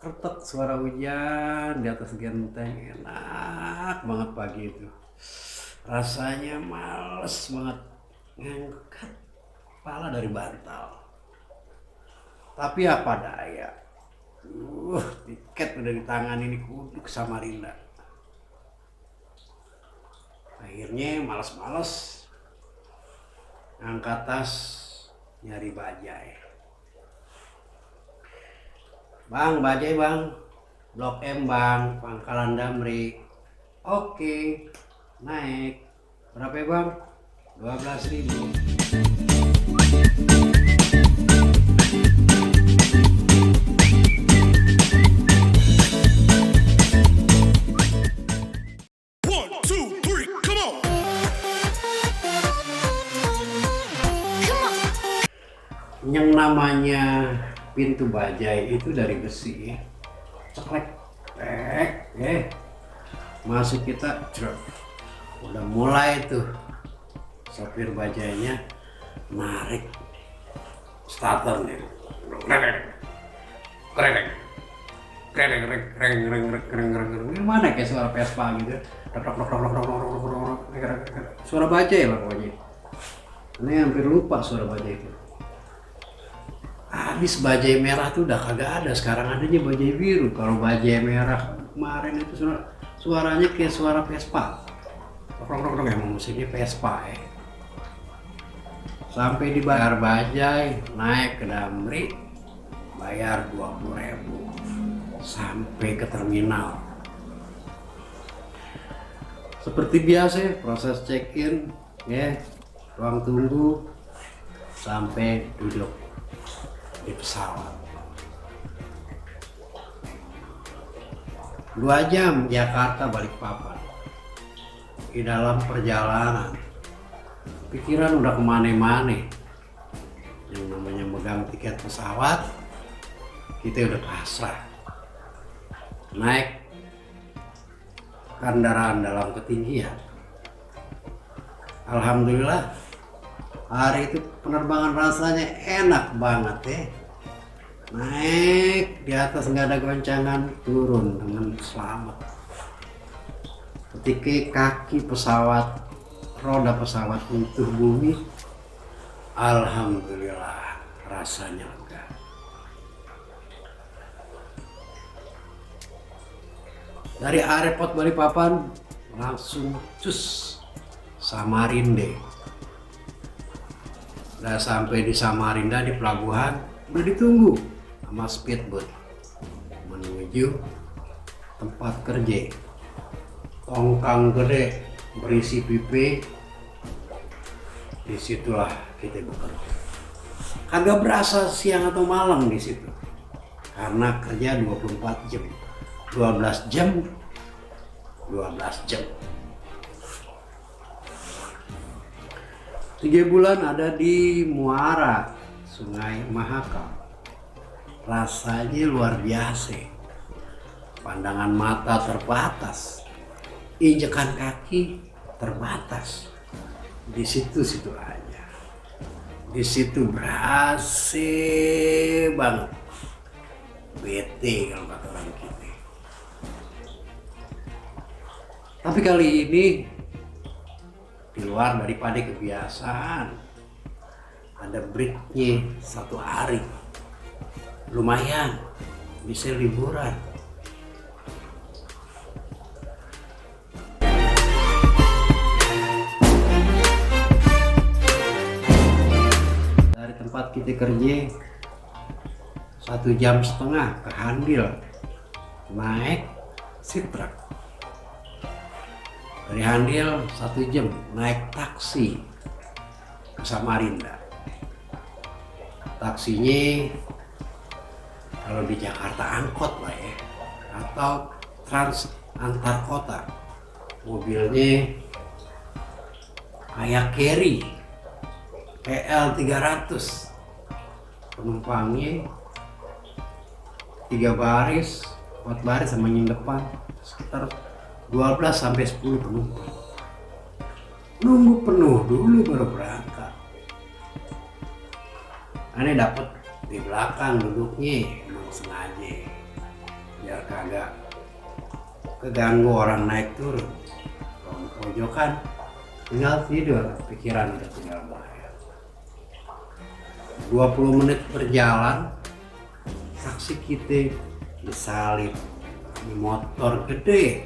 Kretek suara hujan di atas genteng, enak banget pagi itu. Rasanya males banget ngangkat kepala dari bantal. Tapi apa daya, tiket udah di tangan, ini kudu ke Samarinda. Akhirnya males-males ngangkat tas nyari bajai. Bang, bajai bang, Blok M bang, Pangkalan Damri. Oke, naik. Berapa ya bang? 12.000. Yang namanya pintu bajai itu dari besi, ceklek, masuk kita, udah mulai tuh sopir bajainya narik starter nih, gimana kayak suara Vespa gitu, suara bajai lah pokoknya. Ini hampir lupa suara bajai itu. Habis bajai merah tuh udah kagak ada, sekarang adanya bajai biru. Kalau bajai merah kemarin itu suaranya kayak suara Vespa. Emang musiknya Vespa ya. Sampai dibayar bajai, naik ke Damri, bayar 20.000 sampai ke terminal. Seperti biasa proses check-in ya, ruang tunggu sampai duduk di pesawat. 2 jam Jakarta Balikpapan. Di dalam perjalanan pikiran udah kemana-mana. Yang namanya megang tiket pesawat kita udah pasrah. Naik kendaraan dalam ketinggian. Alhamdulillah hari itu penerbangan rasanya enak banget ya. Naik di atas nggak ada goncangan, turun dengan selamat. Ketika kaki pesawat, roda pesawat menyentuh bumi, alhamdulillah rasanya lega. Dari airport Balikpapan langsung cus Samarinda. Udah sampai di Samarinda di pelabuhan, udah ditunggu sama speedboat menuju tempat kerja. Tongkang gede berisi pipi, disitulah kita bekerja. Kagak berasa siang atau malam di situ, karena kerja 24 jam, 12 jam, 12 jam. 3 bulan ada di Muara, Sungai Mahakam. Rasanya luar biasa. Pandangan mata terbatas, injekan kaki terbatas. Di situ aja. Di situ berasa banget. Bete kalau kata orang kita. Tapi kali ini di luar daripada kebiasaan, ada breaknya 1 hari, lumayan bisa liburan. Dari tempat kita kerja 1,5 jam ke Handil, naik Sitrak. Dari Handil 1 jam naik taksi ke Samarinda. Taksinya kalau di Jakarta angkot lah ya, atau trans antar kota. Mobilnya kayak carry PL 300, penumpangnya 3 baris, 4 baris sama yang depan, sekitar 12 sampai 10 penumpang. Nunggu penuh dulu baru berangkat. Aneh dapat di belakang duduknya, emang sengaja. kagak keganggu orang naik turun. Kalau di pojokan tinggal tidur, pikiran udah tinggal bayar. 20 menit berjalan, saksi kita disalip di motor gede,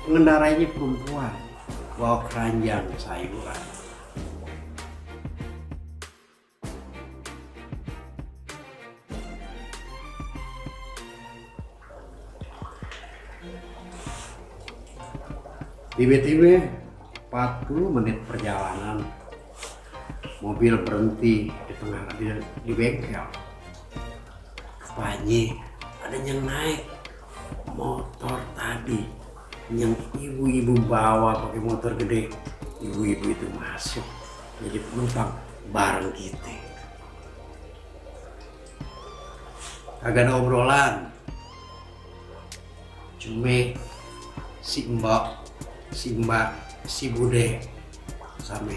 pengendaranya perempuan, bawa keranjang sayuran. Tiba-tiba 40 menit perjalanan, mobil berhenti di tengah di bengkel. Rupanya ada yang naik motor tadi, yang ibu-ibu bawa pakai motor gede. Ibu-ibu itu masuk jadi penumpang bareng kita. Kagak ada obrolan, cuma si mbak, si bude, sama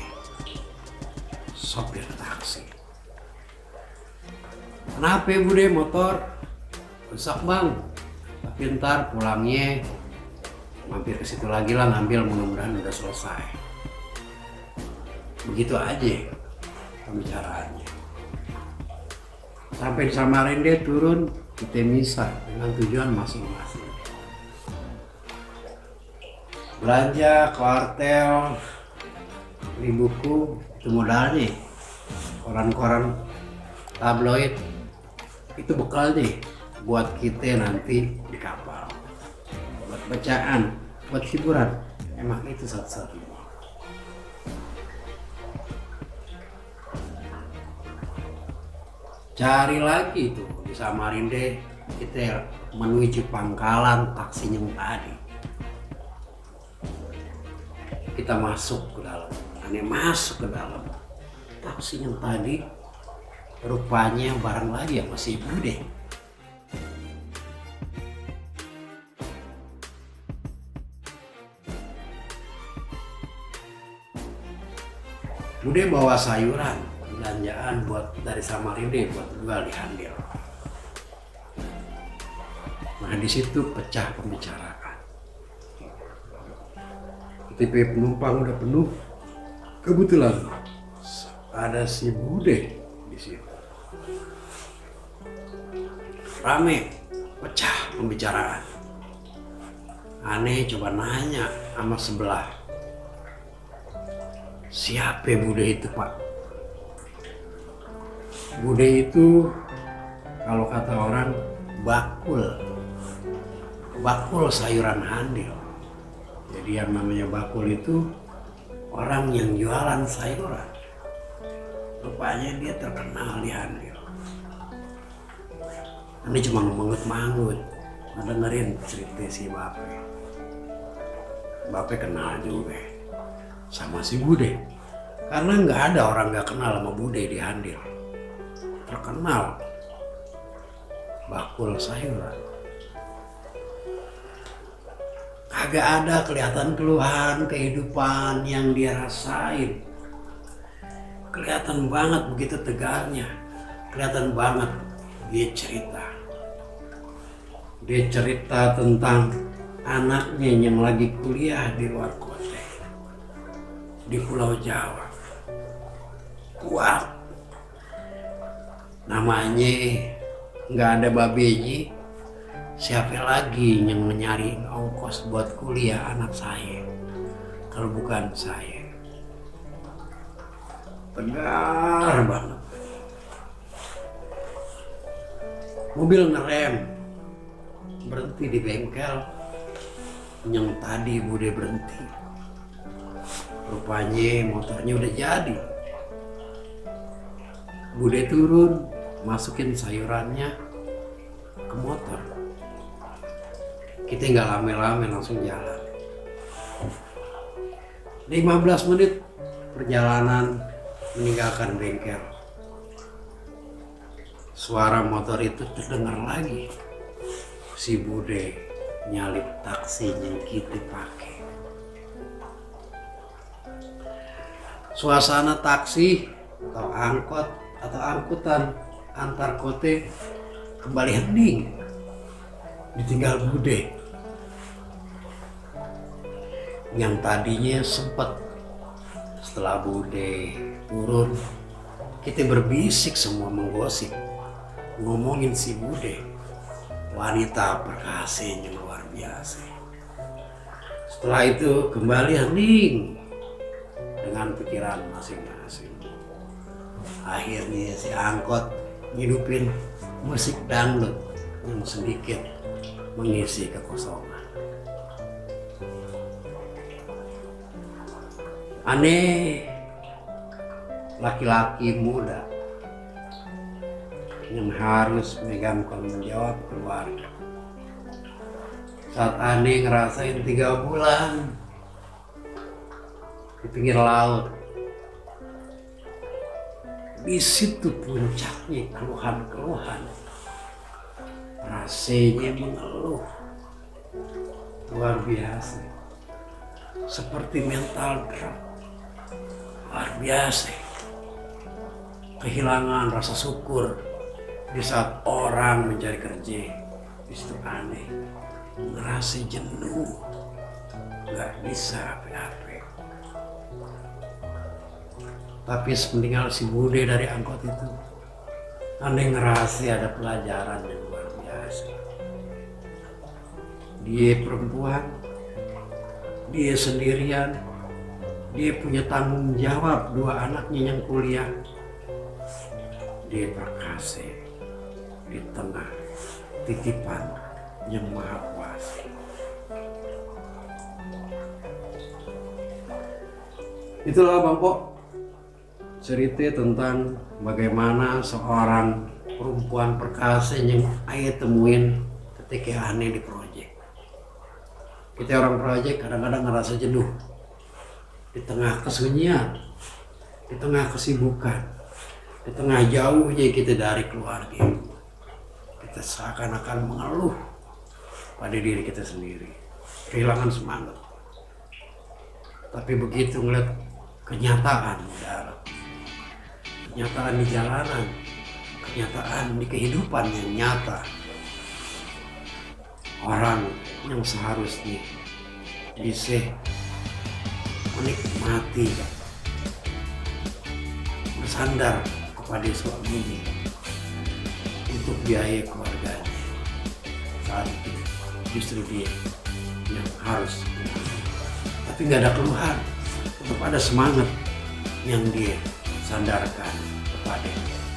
sopir taksi. Kenapa ya bude, motor rusak bang? Tapi ntar pulangnya mampir ke situ lagi lah ngambil, mudah-mudahan udah selesai. Begitu aja pembicaraannya. Sampai di Samarinda turun, kita misah dengan tujuan masing-masing. Belanja ke artel, beli buku, itu modalnya. Koran-koran tabloid, itu bekalnya buat kita nanti di kapal. Buat bacaan, buat hiburan, emang itu satu-satunya. Cari lagi tuh di Samarinda, kita menuju pangkalan taksi yang tadi. Kita masuk ke dalam, aneh masuk ke dalam taksi yang tadi, rupanya bareng lagi sama si bude. Bude bawa sayuran, belanjaan buat dari Samarinda buat jual di Handil. Nah di situ pecah pembicaraan. Ketika penumpang udah penuh, kebetulan ada si bude di situ. Rame, pecah pembicaraan. Aneh coba nanya sama sebelah, siapa bude itu pak? Bude itu kalau kata orang bakul sayuran Handil. Jadi yang namanya bakul itu orang yang jualan sayuran. Rupanya dia terkenal di Handil. Ini cuma manggut-manggut, ngedengerin cerita si Bape. Bape kenal juga sama si bude. Karena nggak ada orang nggak kenal sama bude di Handil. Terkenal bakul sayuran. Kagak ada kelihatan keluhan kehidupan yang dia rasain. Kelihatan banget begitu tegarnya. Kelihatan banget dia cerita. Dia cerita tentang anaknya yang lagi kuliah di luar kota, di Pulau Jawa. Kuat. Namanya nggak ada babenya. Siapa lagi yang nyari ongkos buat kuliah anak saya kalau bukan saya? Tegar banget. Mobil ngerem, berhenti di bengkel yang tadi bude berhenti. Rupanya motornya udah jadi. Bude turun, masukin sayurannya ke motor. Kita nggak lame-lame langsung jalan. 15 menit perjalanan meninggalkan bengkel. Suara motor itu terdengar lagi. Si bude nyalip taksi yang kita pakai. Suasana taksi atau angkot atau angkutan antar kota kembali hening. ditinggal Bude yang tadinya sempat setelah Bude turun kita berbisik semua menggosip ngomongin si Bude, wanita perkasanya luar biasa. Setelah itu kembali hening dengan pikiran masing-masing. Akhirnya si angkot ngidupin musik dangdut yang sedikit mengisi kekosongan. Aneh, laki-laki muda yang harus megang tanggung jawab keluarga. Saat aneh ngerasain 3 bulan di pinggir laut, di situ puncaknya keluhan-keluhan. Rasanya mengeluh luar biasa, seperti mental drop luar biasa. Kehilangan rasa syukur di saat orang mencari kerja. Di situ aneh ngerasa jenuh, nggak bisa apa-apa. Tapi sepeninggal si Bude dari angkot itu, aneh ngerasa ada pelajaran yang luar biasa. Dia perempuan, dia sendirian, dia punya tanggung jawab 2 anaknya yang kuliah. Dia perkasa di tengah titipan yang maha kuasa. Itulah Bang Po, cerita tentang bagaimana seorang perempuan perkasa yang ayah temuin ketika aneh di proyek. Kita orang proyek kadang-kadang ngerasa jenuh di tengah kesunyian, di tengah kesibukan, di tengah jauhnya kita dari keluarga. Kita seakan-akan mengeluh pada diri kita sendiri, kehilangan semangat. Tapi begitu ngeliat kenyataan di dalam, kenyataan di jalanan, kenyataan di kehidupan yang nyata, orang yang seharusnya bisa menikmati, bersandar kepada suaminya untuk biaya keluarganya, saat itu justru dia yang harus menanggung. Tapi nggak ada keluhan, tetap ada semangat yang dia sandarkan kepada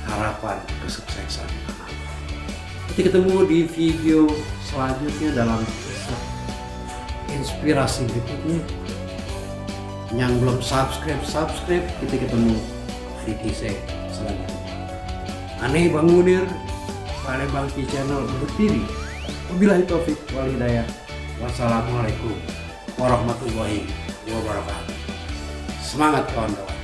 harapan kesuksesan anak. Kita ketemu di video selanjutnya dalam kisah inspirasi berikutnya. Yang belum subscribe, kita ketemu di kisah selanjutnya. Aneh Bang Munir, Palembang Channel undur diri. Wabillahi taufik wal hidayah. Wassalamualaikum warahmatullahi wabarakatuh. Semangat kawan-kawan.